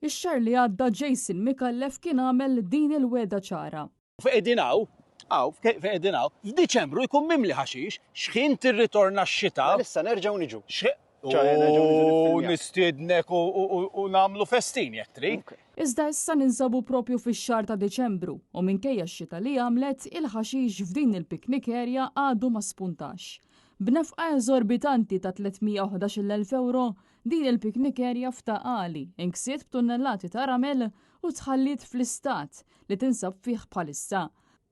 Ix-xahar li għadda Jason Micallef kien għamel din il-wegħda ċara. Fejn qegħdin hawn, hawn, fejn qegħdin hawn, f'Diċembru jkun mimli ħaxix, x'ħin tirritorna x-xita. Mela issa nerġgħu niġu. U nistiednek u nagħmlu festin jekk trid. Iżda issa ninsabu propju fix-xahar ta' Diċembru u minkejja x-xita li għamlet, il-ħaxix f'din il-picnic area għadu ma spuntax. B'nefqa eżorbitanti ta' 311,000 ewro, din il-picnic area f'Ta' Qali inksiet b'tunnellati ta' ramel u tħalliet fl-istat li tinsab fih bħalissa.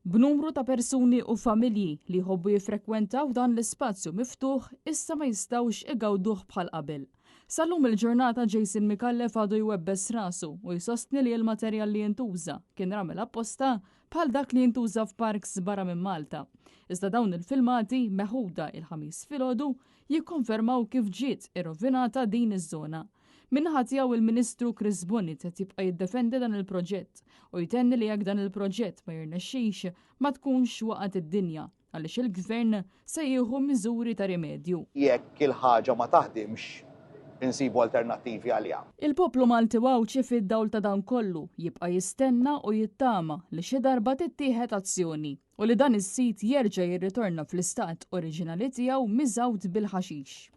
B'numru ta' persuni u familji li jħobbu jiffrekwentaw dan l-ispazju miftuħ issa ma jistgħux igawduh bħal qabel. Sal-lum il-ġurnata Jason Micallef għadu jwebbes rasu u jsostni li l-materjal li jintuża kien ramel apposta bħal dak li jintuża f'parks barra minn Malta. Iżda dawn il-filmati, meħuda il-Ħamis filgħodu, jikkonfermaw kif ġiet irrovinata din iż-żona. Min-naħa tiegħu il-Ministru Chris Bonnitt qed jibqa' jiddefendi dan il-proġett u jtenni li jekk dan il-proġett ma jirnexxix ma tkunx waqgħet id-dinja għaliex il-Gvern se jieħu miżuri ta' rimedju. Jekk il-ħaġa ma taħdimx, insibu alternattivi għaliha. Il-poplu Malti u Għawdxi fid-dawl ta' dan kollu jibqa' jistenna u jittama li xi darba tittieħed azzjoni u li dan is-sit jerġa' jirritorna fl-istat oriġinali tiegħu miżgħud bil-ħaxix.